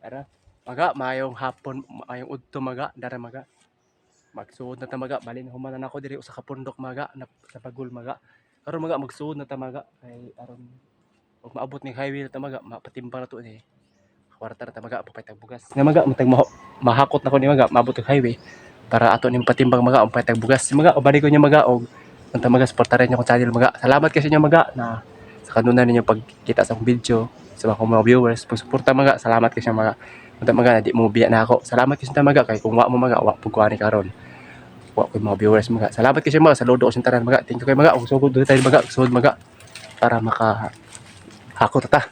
Tara. Maga, maayong hapon, maayong udto, maga, dara, maga. Magsuod na ta, maga, bali na human na nako diri usa ka pundok, maga, na, sa Bagul, maga. Karon, maga, magsuod na ta, maga, kay aron ug maabot ning highway na ta, maga, mapatimbang na to ni. Kwarta na ta, maga, papay bugas. Nga, maga, matag mahakot na ko ni, maga, maabot og highway para ato ning patimbang, maga, ang paytag bugas. Maga, ubani ko niya, maga, og unta, maga, suportahan niyo akong channel, maga. Salamat kasi niyo, maga, na sa kanunan ninyo pagkita sa akong video sa mga viewers, pagsuporta, maga. Salamat kasi, maga. Unta, maga, na di mo biya na ako. Salamat kasi, maga, kay kung wa mo, maga, wa pud ko ani karon. Wa ko mga viewers, maga. Salamat kasi, maga. Saludo ko sa tanan, maga. Thank you kay, maga. Ug sugod tayo, maga, sugod, maga, para maka hakot ta.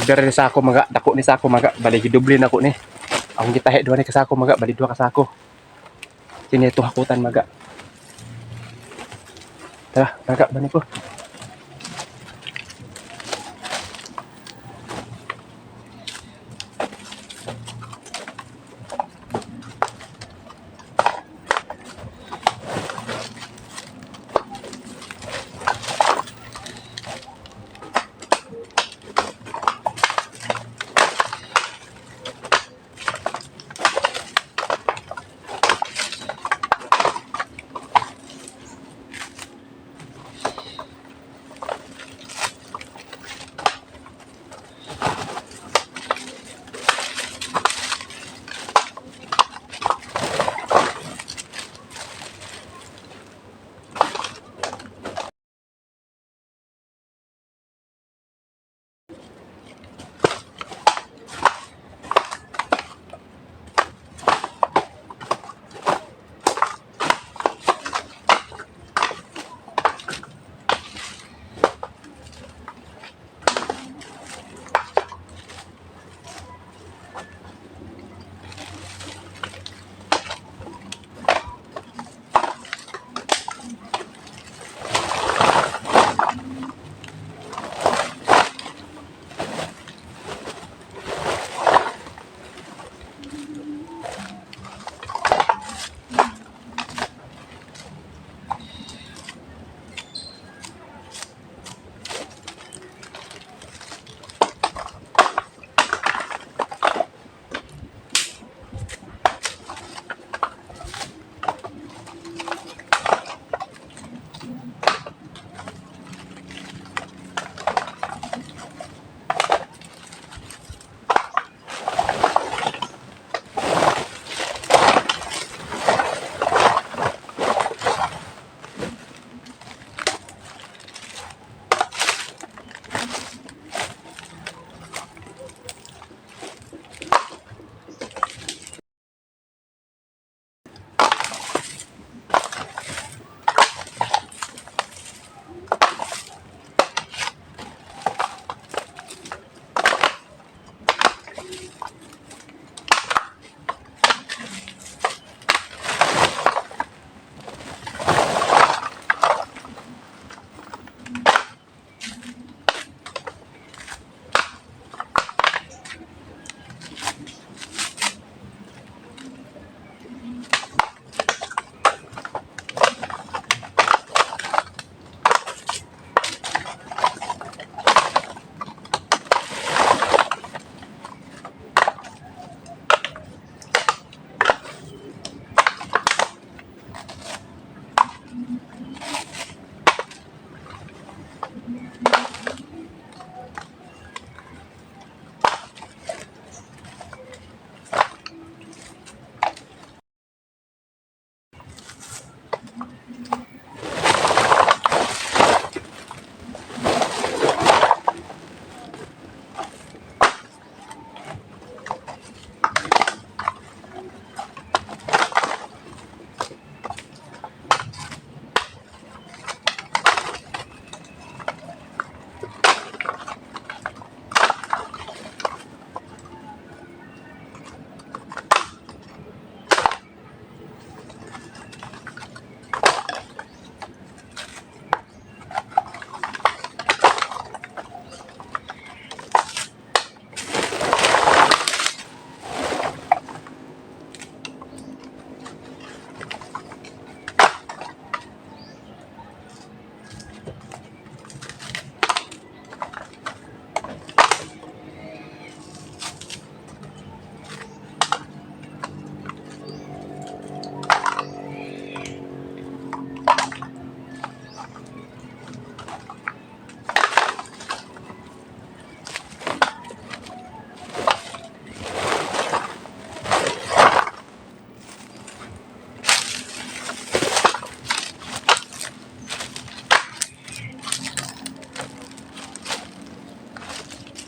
Dere ni sako, maga, dako ni sako, maga, bali gidoble na ko ni. Akong gitahi duha ni ka sako, maga, bali duha ka sako. Kini itong hakutan, maga. Tara, maga, bani ko.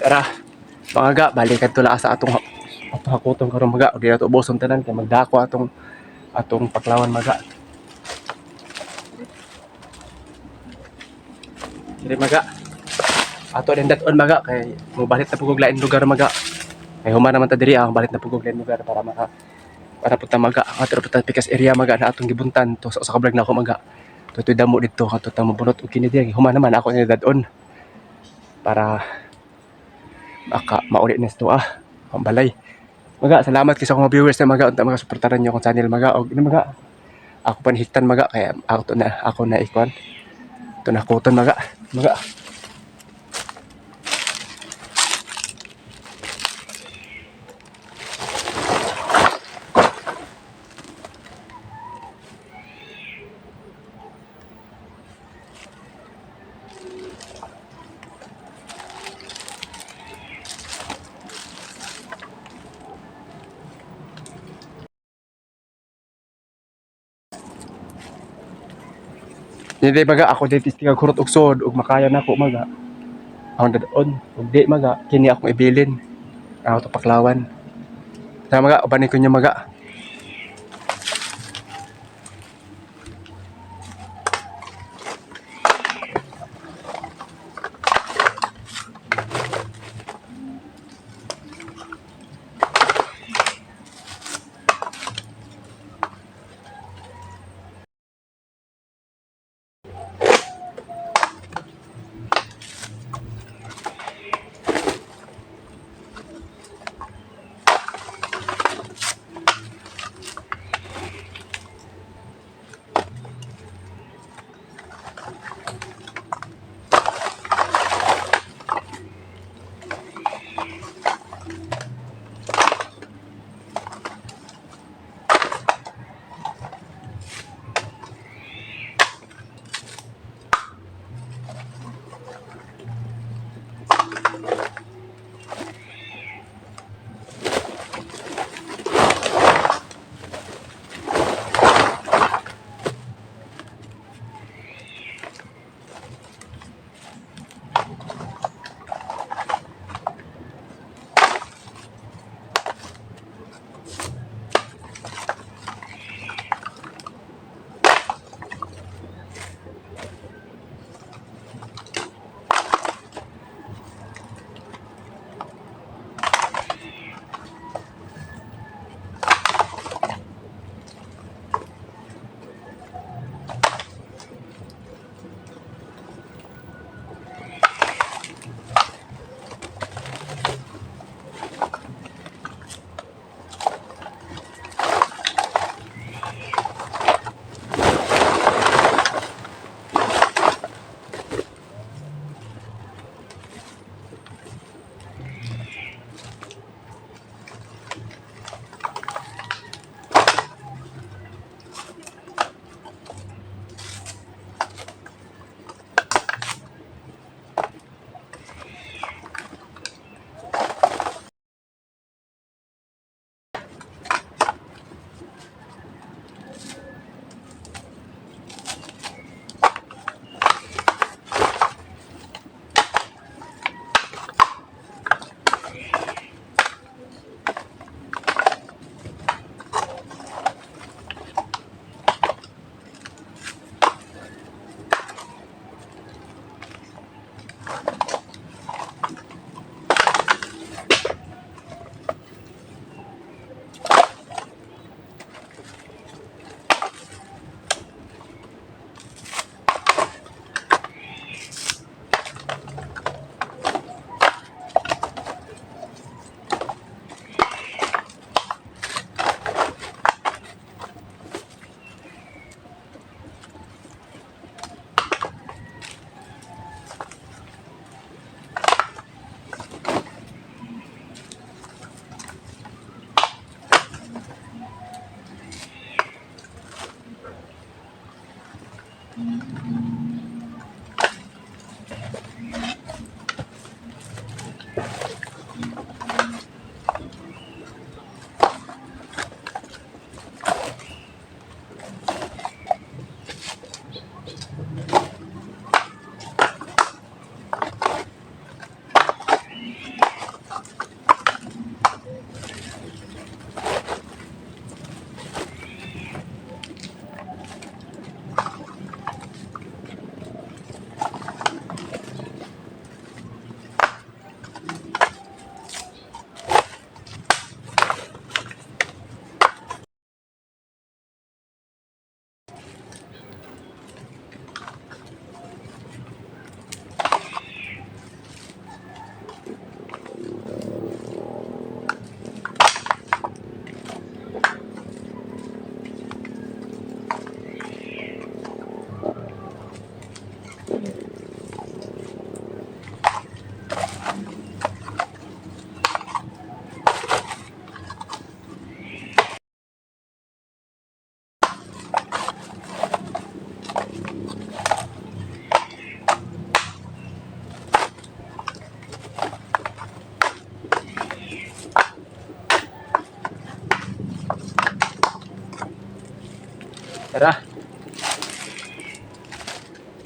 Tara, mga ga, balikan to la sa atong hakuton karon, maga. Di nato uboson tanan kay magdako atong paklawan, maga. Diri, maga. Ato din dat-on, maga, kay mobalit na pud lain lugar, maga. Kay human naman ta diri ah, balik na pud lain lugar para pud ta, maga. Ato pud ta pikas area, maga, na atong gibuntan to sa usa ka vlog nako, maga. Tutoy damo didto kato ta mobunot og kini diri. Human naman ako ni dad-on para maka mauli na to ah ang balay. Maga, salamat kay sa akong mga viewers na, maga, unta mga suportaran niyo akong channel, maga, og ini, maga. Ako panhiktan, maga, kaya ako to na ako na ikuan. To na kuton, maga. Maga. Hindi, maga, ako dito tiga kurot og sod ug makaya nako, maga. Akong dadon ug di, maga, kini akong ibilin. Ako to paklawan. Tara, maga, ubanin ko niyo, maga.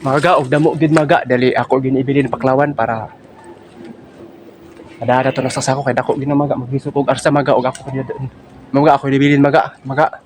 Maga og damo gid, maga, dali ako ginibilin paklawan para ada to nasa sako kay dako gid na, maga. Maglisod og arsa, maga, og ako kanya maga ako nibilin, maga, maga.